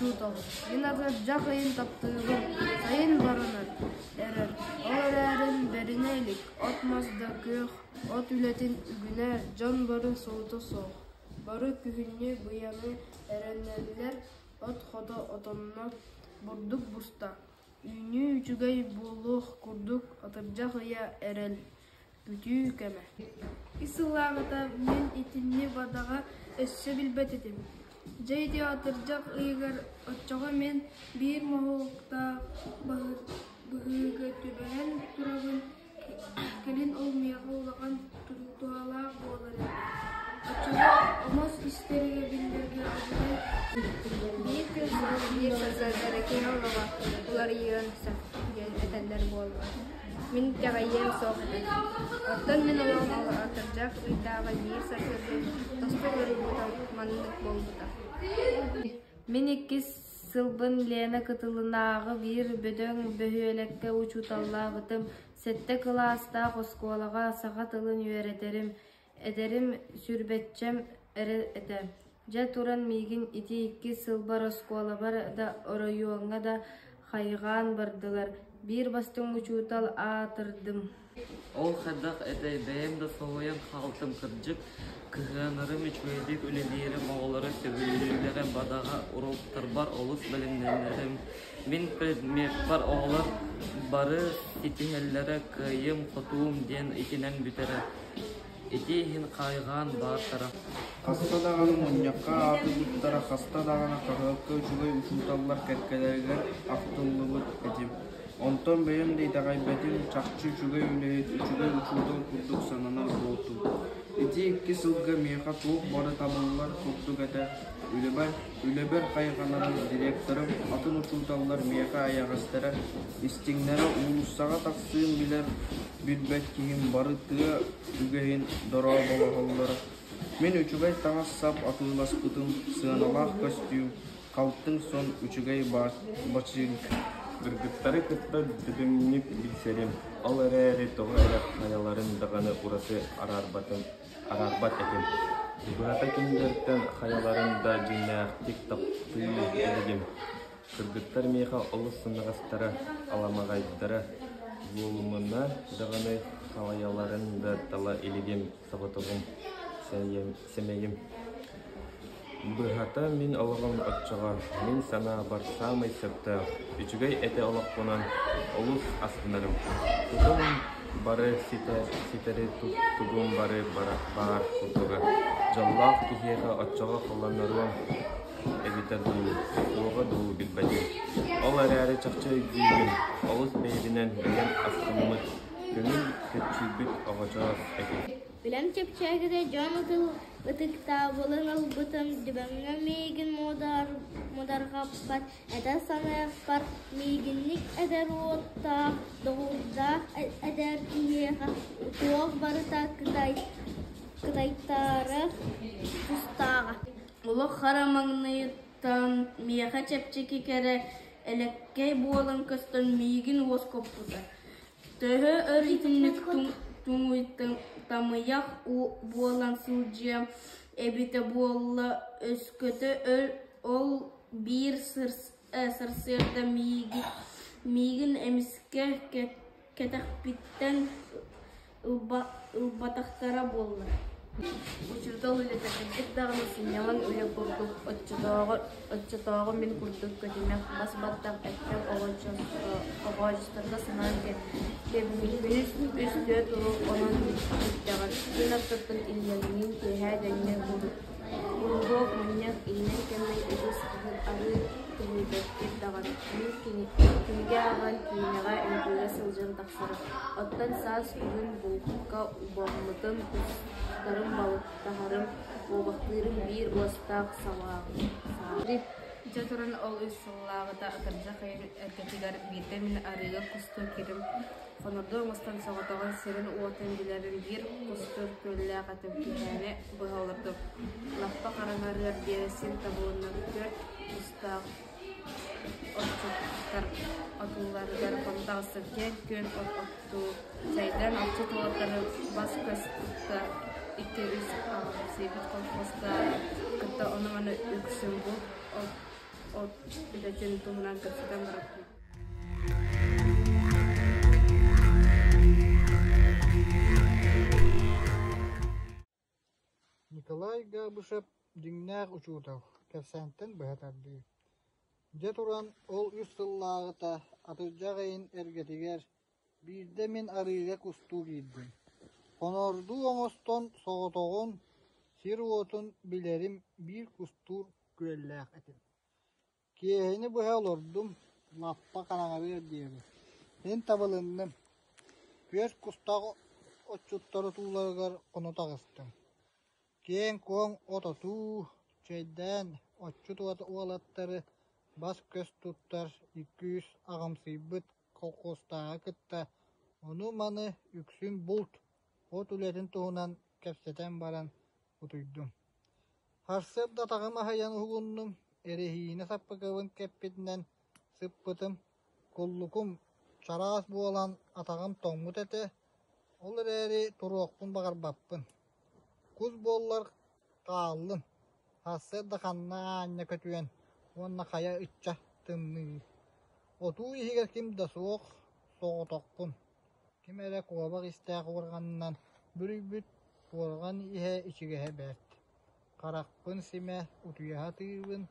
Учуутал, мин атырдьах ыйын таптыыбын, сайын баранар эрэр, ол эрээрин бэринэ илик, от-мас да күөх, от үлэтин үгүнэ, дьон бары солото суох, бары күһүҥҥү быйаҥы эрэнэллэр, от хото отонно, бурдук буста, үүнүү үчүгэй буолуох курдук атырдьах ыйа эрэл, Бүтүү кэмэ Ис сыллааҕыта мин итинни бадаҕа өссө билбэт этим. Дьэ ити атырдьах ыйыгар оччоҕо мин биир моһуоктаах быһыыга түбэһэн турабын, кэлин ол миэхэ улахан туһалаах буолар эбит. Оччоҕо омос истэргэ биллэргэ абытай Биир күн суох биир сарсыарда эрэ киһи олоҕо уларыйыан сөп диэн этэллэр буолла. Мин итэҕэйиэм суох этэ. Оттон мин олоҕум атырдьах ыйдааҕы биир сарсыарда тосту уларыйбыта маннык буолбута. Мин иккис сылбын Лена кытылынааҕы биир бөдөҥ бөһүөлэккэ учууталлаабытым. Сэттэ кылаастаах оскуолаҕа саха тылын үөрэтэрим. Эдэрим сүүрбэччэм эрэ этэ. Дьэ туран миигин ити икки сылбар оскуолабар да оройуоҥҥа да хайҕаан бардылар, биир бастыҥ учуутал аатырдым. Ол хайдах этэй, бэйэм да соһуйан хаалтым кырдьык, кыһыанарым үчүгэйдик үлэлиирим, оҕолору сөбүлүүллэрэ, бадаҕа уруоктарбар олус бэлэмнэнэрим. Мин предмеппар оҕолор бары ситиһэллэрэ кыайыым-хотуум диэн итинэн бүтэрэ. Ити иһин хайҕаан баартара. Хаста даҕаны мунньахха аатырбыттара, хаста даҕаны хаһыакка үчүгэй учууталлар кэккэлэригэр ахтыллыбыт этим. Онтон бэйэм да итэҕэйбэтим, чахчы үчүгэй үлэһит, үчүгэй учуутал курдук сананар буолтум. Ити икки сылга миэхэ туох бары табыллар курдук этэ. Үлэбэр, үлэбэр хайҕанарым, директорым, атын учууталлар миэхэ эйэҕэстэрэ, истиҥнэрэ, уулуссаҕа тахсыым билэр билбэт киһим бары тыа үгэһин дорооболоһоллоро. Мин үчүгэй таҥас-сап атыыласпытым, сыаналаах көстүүм, халтыҥ сон үчүгэй бачыыҥка. Кыргыттары кытта дөбөҥнүк билсэрим, ол эрээри тоҕо эрэ хайаларын даҕаны ураты араарбатым, араарбат этим. Быһата кинилэртэн хайаларын да дьиҥнээхтик таптыы илигим. Кыргыттар миэхэ олус сымнаҕастара, аламаҕайдара, буолумуна даҕаны халайаларын да тала илигим, соҕотоҕум, сэмэйим. Быһата, мин олоҕум оччоҕо, мин санаабар саамай сөптөөх, үчүгэй этэ олохпунан олус астынарым. Тутум бары ситэри тугум бары баар курдуга. Дьоллоох киһиэхэ оччоҕо холоноруом эбитэ дуу, суоҕа дуу билбэтим. Ол эрээри чахчы өйдүүбүн, олус бэйэбинэн бэйэм астыммыт, көҥүл көччүйбүт оҕочоос этим. Үлэм чэпчэкитэ дьон ытыктабылын ылбытым, Дүбэҥҥэ миигин муодарҕаппат, этэ саныахпар миигинник эдэр уоттаах, доҕуурдаах эдэр киһиэхэ туох барыта кытайтарыах тустааҕа. Олох хара маҥнайыттан миэхэ чэпчэки кэрэ, элэккэй буолан көстөн миигин уоскуппута. Төһө өр итинник туҥуй-тамыйах буолан сылдьыам эбитэ буолла, өскөтө ол биир сарсыарда миигин эмискэ кэтэхпиттэн ылбатахтара буоллар. Учуутал үлэтэ кырдьык даҕаны сынньалаҥ үлэ курдук, оччотооҕу мин курдук көтүмэх, бас-баттах эппэх оҕооччуторго санаан кэбиһин күнүс үс-түөрт уруок онон бүттэҕэ, күн ортотун иллэҥниин киэһэ дэҥҥэ куруһуок мунньах иллэҥ кэмҥэ үгүс аһын арыы көһүйбэккин даҕаны, мин кинигэ ааҕан, киинэҕэ, үҥкүүгэ сылдьан тахсарым, оттон саас күһүн булка убаммытым, кустарым, балыктаһарым, куобахтыырым биир уостаах салааҕым. Дьэ туран ол үс сыллааҕыта атырдьах ыйын эргэтигэр биирдэ мин арыыга кустуу киирим. Хонордуу оҥостон соҕотоҕун сирин-уотун билэрин биир кустуур күөллээх этим киэһээни быһа олордум. Лаппа хараҥарыар диэри син табылынна түөрт кустаах отчуттар отууларыгар хоно таҕыстым. Киэҥ күөл от оттуу сайдан отчут уолаттары бас-көс тутта икки-үс аҕамсыйбыт колхозтары кытта ону-маны үксүн булт. от үлэтин туһунан кэпсэтэн барбыппыт. Николай Габышев дьиҥнээх учуутал, кэпсээнтэн быһа тардыы. Дьэ туран, ол үс сыллааҕыта атырдьах ыйын эргэтигэр биирдэ мин арыыга кустуу киирдим. Хонордуу оҥостон соҕотоҕун сир уотун билэрим биир кустуур күөллээх этим. Киэһэни быһа олордум, лаппа хараҥарыар диэри. Мин табылынным, түөрт кустаах отчуттар отууларыгар хоно таҕыстым. Киэҥ-куоҥ от отуу, чэйдээн, отчут уолаттары бас-көс туттар икки-үс аҕамсыйбыт колхуостааҕы кытта ону-маны үксүн булт, от үлэтин туһунан кэпсэтэн баран утуйдум. Сарсыарда атаҕым аһыйан уһугуннум, эрэһиинэ саппыкыбын кэппитинэн сыппытым, куллукум чараас буолан атаҕым тоҥмут этэ, ол эрээри туруохпун баҕарбаппын. Кус буоллар хааллын, сарсыарда ханна аанньа көтүөн уонна хайа ычча тымныы. Отуу иһигэр ким да суох, соҕотохпун. Ким эрэ куобах истээх уорҕанынан бүрүйбүт, уорҕан иһэ ичигэһэ бэрт. Харахпын симэ утуйа сатыыбын,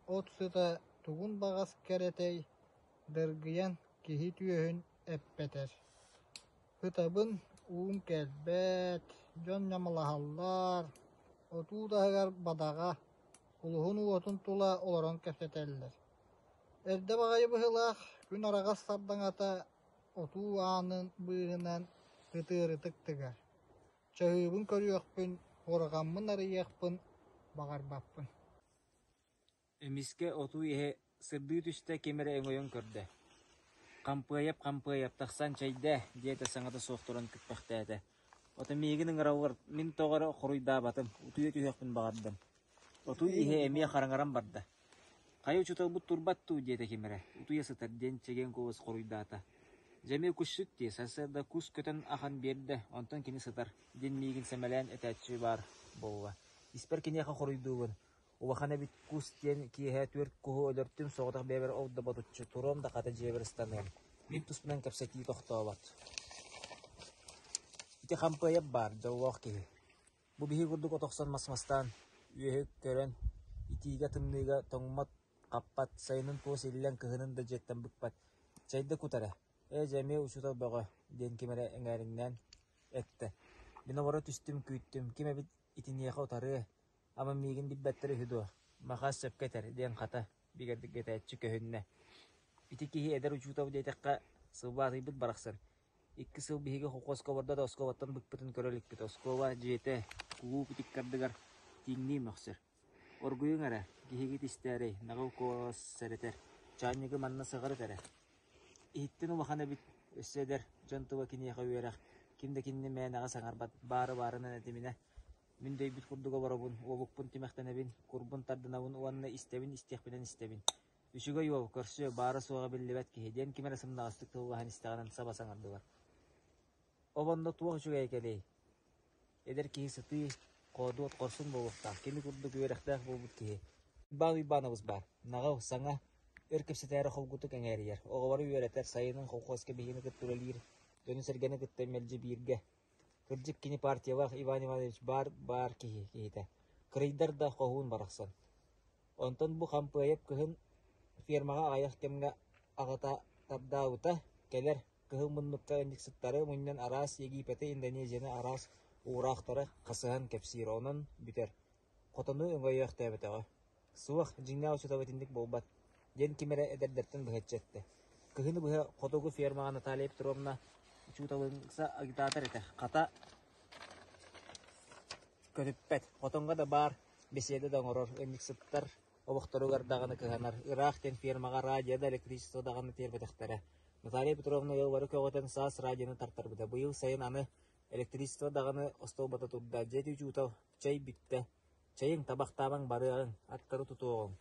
от сыта тугун баҕас кэрэтэй, дыргыйан киһи түөһүн эппэтэр. Ытабын, уум кэлбэт, дьон ньамалаһаллар, отуу таһыгар бадаҕа, кулуһун уотун тула олорон кэпсэтэллэр. Эрдэ баҕайы быһыылаах, күн араҕас сардаҥата отуу аанын быыһынан ытыарытык тыгар. Чаһыыбын көрүөхпүн, уорҕаммын арыйыахпын баҕарбаппын. Эмискэ отуу иһэ сырдыы түстэ, ким эрэ өҥөйөн көрдө: «Хампыайап, Хампыайап, тахсан чэйдээ» диэтэ саҥата суох туран күппэхтээтэ. Ото миигин ыҥыраллар, мин тоҕо эрэ хоруйдаабатым, утуйа түһүөхпүн баҕардым. Отуу иһэ эмиэ хараҥаран барда. «Хайа учууталбыт турбат дуу?» диэтэ ким эрэ, утуйа сытар диэн чэгиэн куолас хоруйдаата. «Дьэ эмиэ кусчут дии, сарсыарда кус көтөн ахан биэрдэ, онтон кини сытар» диэн миигин сэмэлээн этээччи баар буолла. Испэр киниэхэ хоруйдуубун: «Улахан эбит кус диэн киэһэ түөрт куһу өлөртүм, соҕотох бэйэбэр ол да ботуччу, туруом да хата дьиэбэр ыстаныам». Мин туспунан кэпсэтии тохтообот. Ити Хампыайап баар, дьоллоох киһи. Бу биһи курдук от охсон мас мастаан, үөһү көрөн, итиигэ-тымныыга тоҥмот, хаппат, сайынын туос иллэҥ, кыһынын да дьиэттэн быкпат, чэйдэ кут эрэ, ээ дьэ эмиэ учуутал бөҕө диэн ким эрэ эҥээриҥнээн эттэ. Мин оборо түстүм, күүттүм, ким эбит итиниэхэ утарыа, ама миигин билбэттэр үһү дуо, Махаас сөпкө этэр диэн хата бигэргэтээччи көһүннэ. Ити киһи эдэр учуутал диэтэххэ, сылбаатыйбыт барахсан, Икки сыл биһиги холкуоска олордо да оскуолаттан быкпытын көрө иликпит. Оскуола дьиэтэ кулууп итиккардыгар тииҥнии мөхсөр. Оргуйуҥ эрэ, киһигит истээрэй, наҕыл куолас сэрэтэр, чаанньыгы манна сыҕарыт эрэ. Иһиттэн улахан эбит, өссө эдэр, дьон тыла киниэхэ үөрэх, ким да кинини мээнэҕэ саҥарбат, баары баарынан этиминэ. Мин дөйбүт курдук олоробун, уолукпун тимэхтэнэбин, курбун тардынабын уонна истэбин истиэхпинэн истэбин. Үчүгэй уол, көрсүө, баара-суоҕа биллибэт киһи диэн ким эрэ сымнаҕастык тыллаһан истэҕинэн саба саҥардылар. Ол онно туох үчүгэйэ кэлиэй? Эдэр киһи сытыы, хоодуот, хорсун буолуохтаах, кини курдук үөрэхтээх буолбут киһи. Уйбаан Уйбаанабыс баар, наҕыл, саҥа, өр кэпсэтээри холкутук эҥээрийэр, оҕолору үөрэтэр, сайынын колхуоска биһигини кытта үлэлиир, дьону-сэргэни кытта мэлдьи бииргэ. Кырдьык кини партиялаах Иван Иванович баар баар киһи киһитэ, кырыйдар да хоһуун барахсан. Онтон бу Хампыайап кыһын фермаҕа аҕыйах кэмҥэ аҕата тардаабыта, кэлэр кыһыл муннукка ыанньыксыттары мунньан араас Египеты, Индонезияны араас уураахтары хасыһан кэпсиир, онон бүтэр. Хотону өҥөйөөхтөөбөтөҕө. Суох, дьиҥнээх учуутал итинник буолбат, диэн ким эрэ эдэрдэртэн быһаччы эттэ. Кыһыны быһа хотугу фермаҕа Наталья Петровна учууталыҥса агитатор этэ, хата көтүппэт, хотоҥҥо да баар бэсиэдэ да оҥорор, ыанньыксыттар олохторугар даҕаны кыһанар, ыраах диэн фермаҕа радио да электричество даҕаны тиэрбэтэхтэрэ. Наталья Петровна ыаллары көҕүтэн саас радионы тартарбыта. Быйыл сайын аны электричество даҕаны остуолбата турда. Дьиэти учуутал чэй бүттэ. Чэйиҥ, табахтаабаҥ барыаҕыҥ, аттары тутуоҕуҥ.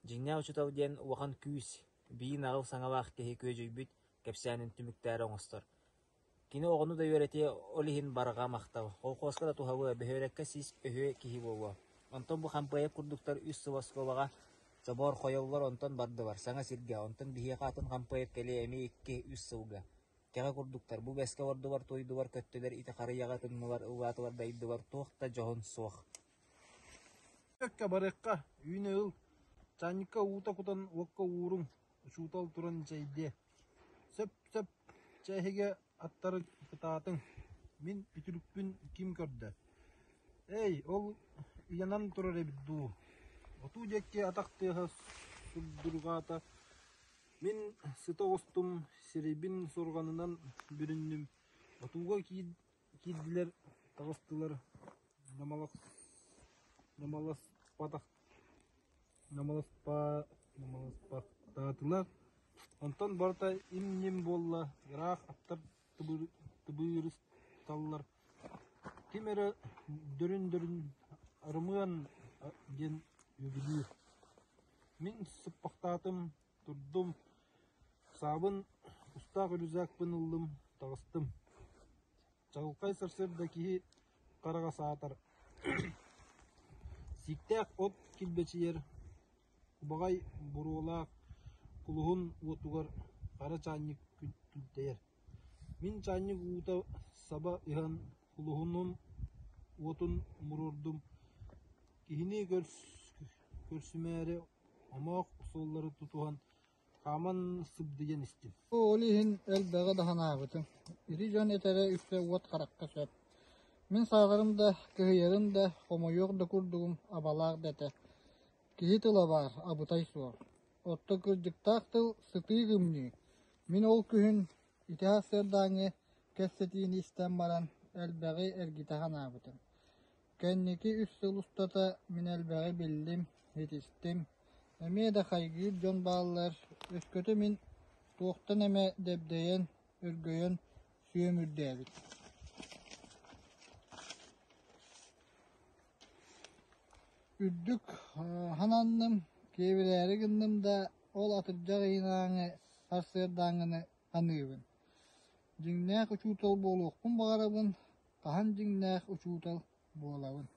Дьиҥнээх учуутал диэн улахан күүс, биир наҕыл саҥалаах киһи күөдьүйбүт кэпсээнин түмүктээри оҥостор. Кини оҕону да үөрэтиэ, ол иһин барҕа махтал. Колхуоска да туһалыа, бөһүөлэккэ сис өһүө киһи буолуо. Онтон бу Хампыайап курдуктар үс сыл оскуолаҕа Чобоор хойоллор онтон бардылар, саҥа сиргэ, онтон биһиэхэ атын хампыайап кэлиэ эмиэ 2-3 сылга. Кэҕэ курдуктар, бу бэскэ олордулар, туойдулар, көттүлэр, ити харыйаҕа ытыннылар, ыллаатылар, дайдылар, туох да дьоһун суох. Барыахха, барыахха, үүнэ ыл, чаанньыкка уута кутан уокка ууруҥ, учуутал туран чэйдиэ. Сөп, сөп, чэ эһиги аттары кытаатыҥ, мин үтүлүкпүн ким көрдө? Эй, ол ыйанан турар эбит дуу, отуу диэки атах тыаһа сурдурҕаата, мин сыта оҕустум, сирэйбин суорҕанынан бүрүннүм, отууга киирдилэр, таҕыстылар, намаласпатах Намаласпахтаатылар, онтон барыта им-ньим буолла, ыраах аттар тыбыырысталлар, ким эрэ дөрүн-дөрүн «Арымыан» диэн үөгүлүүр. Мин сыппахтаатым, турдум, саабын, устаах рюкзакпын ыллым, таҕыстым. Чаҕылхай сарсыарда киһи хараҕа саатар, сииктээх от килбэчийэр, кубаҕай буруолаах кулуһун уотугар хара чаанньык күлтэйэр. Мин чаанньык уута саба ыһан кулуһунум уотун умуруордум, киһини көрсүмээри омоох суоллары тутуһан хааман сыбдыйан истим. Ол иһин элбэҕи да санаабытым. Ити дьон этэрэ үксэ уот харахха сөп. Мин сааҕырым да, кыһыйарым да, хомойуох да курдугум абалаах да этэ. Киһи тыла баар, абытай суох. Оттон кырдьыктаах тыл сытыы гымныы. Мин ол күһүн ити сарсыардааҥҥы кэпсэтиини истэн баран элбэҕи эргитэ санаабытым. Кэнники үс сыл устата мин элбэҕи биллим, ситистим. Эмиэ да хайгыыр дьон бааллар, өскөтө мин туохтан эмэ дэбдэйэн, өргөйөн сүөм үрдээбит. Үрдүк хананным, киэбирээри гынным да, ол атырдьах ыйынааҥы сарсыардааҥҥыны саныыбын. Дьиҥнээх учуутал буолуохпун баҕарабын, хаһан дьиҥнээх учуутал буолабын.